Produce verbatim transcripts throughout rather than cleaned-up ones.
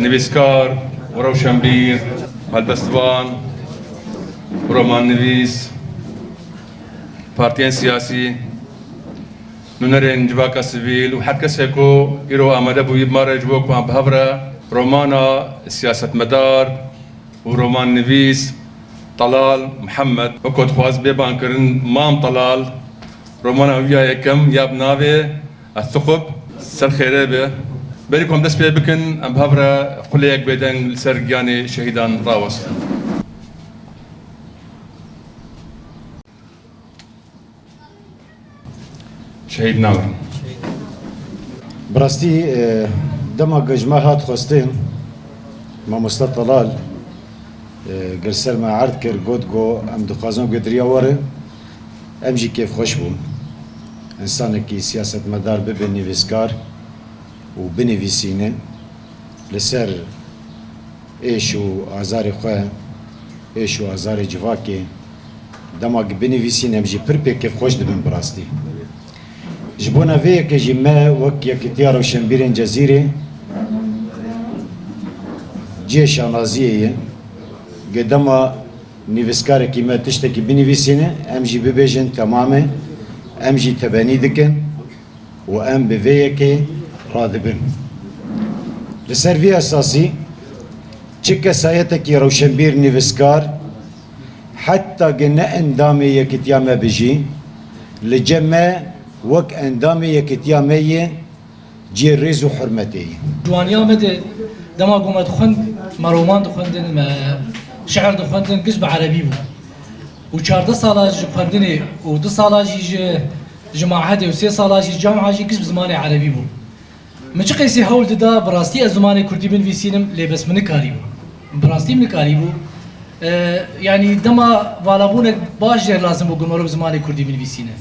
Nivîskar û rewşenbîr, helbestvan û romannivîs, partiyên siyasî, nûnerên civaka sivîl û her kesê ku îro amade bûyî bi me re ji bo ku em bi hev re romana siyasetmedar û romannivîs Talal Mihemed, wek ku dixwaz bê bankirin Mam Talal, romana wî ya yekem ya bi navê Ethuqub, ser xêrê be. Berî ku em dest pê bikin, em bi hev re xuleyek bêdeng li ser giyanê şehîdan rawestin. Şehîd namirin. Bi rastî, e, dema ku ji me hat xwestin, mamoste Talal, e, gel ser me erd kir, got ku em dixwazin ku diriya were, em jî kêfxweş bûn. Însanekî siyasetmedar bibe nivîskar û binivîsîne li ser êş û azarê xwe, êş û azarê civakê, dema ku binivîsîn em jî pir pê kêfxweş dibin bi rastî. Ji bona vê yekê jî me wek Yekîtiya Rewşenbîrên Cezîrê cihê şanaziyê ye. Ku dema nivîskarekî me tiştekî binivîsîne, em jî bibêjin temam e, em jî tebenî dikin û em bi vê yekê radibin. Li ser vî esasî çi kesayetekî rewşenbîr, nivîskar, heta ge ne endamê yekîtiya me be jî, li cem me wek endamê yekîtiya me yê cihê rêz û hurmetê ye. Ciwaniya me de dema ku me dixwend, me roman dixwendin, me şiir dixwendin, giş bi erebî bû. Û çardeh sala ji xwendinê û du sala jî ji, ji mahedê û sê sala jî camia jî giş bi zimanê erebî bû. Min çi qasî hewl dida, bi rastî ez zimanê kurdî binivîsînim, lê bes min nikarîbû. Bi rastî min nikarîbû. E, yanî dema valabûnek baş jê lazim bû ku meriv zimanê kurdî binivîsîne.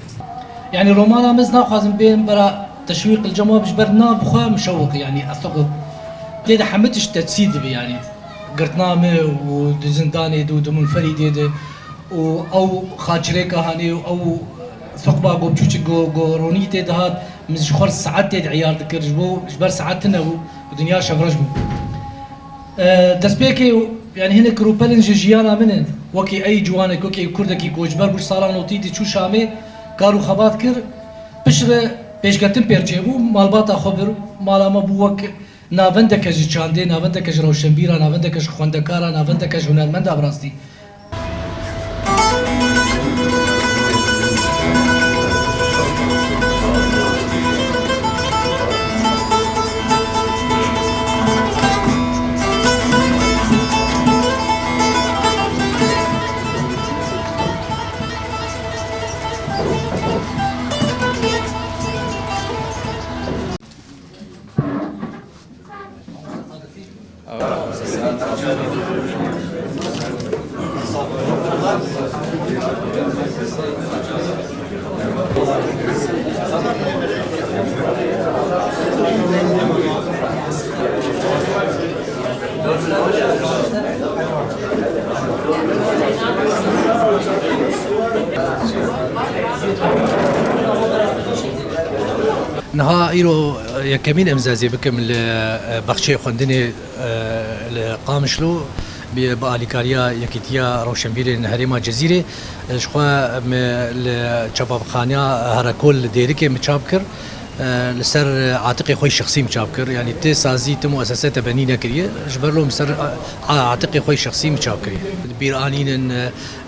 Yanî romana min, ez naxwazim bêm bera teşwîq li cem we, ji ber nav bi xwe mişewq, yanî ez xwe tê de hemî tişt tesî dibe, yanî girtina min û di zindanê de û di munferîdê de û ew xaçirêka hanê û ew Siqba ku biçûçik ku, ku ronî tê dihat, min ji xwe saet tê de eyar dikir, ji bo, ji ber saet tune bû û dinya şevreş bû. E, destpêkê, yanî hinek rûpelên ji jiyana min in, wekî ey ciwanek, wekî kurdekî ku ji ber ku ji sala notî diçû Şamê kar û xebat kir, piştre pêşketin pêr çêbû, malbata xwe bir, mala me bû wek navendeke ji çandê, navendeke ji rewşenbîra, navendeke ji xwendekara, navendeke ji hunermenda bi rastî. Niha îro yekemîn em zazî bikim li, e, baxçeyê xwendinê, e, li Qamişlo bi, bi alîkariya Yekîtiya Rewşenbîrên Herêma Cezîrê, e, ji xwe em li çapabxaneya Herekol li Dêrikê min çap kir. E, li ser atiqê xwe şexsî min çap kir. Yanî tê sazî, ti muesese te benî nekiriye. Ji ber lo min ser a, a, atiqê xwe şexsî min çap kiriye. Bîranînin, e,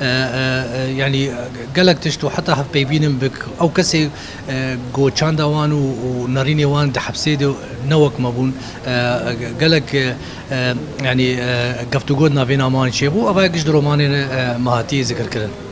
e, e, e, yanî gelek tişt û heta hevpeyvînin bi ew kesê, e, ku çanda wan û, û nerînê wan di hepsê de ne wek me bûn. E, gelek, e, e, yanî, e, geftûgo di navêna wan çêbû. Eva giş di romanê, e, me hatî zikirkirin.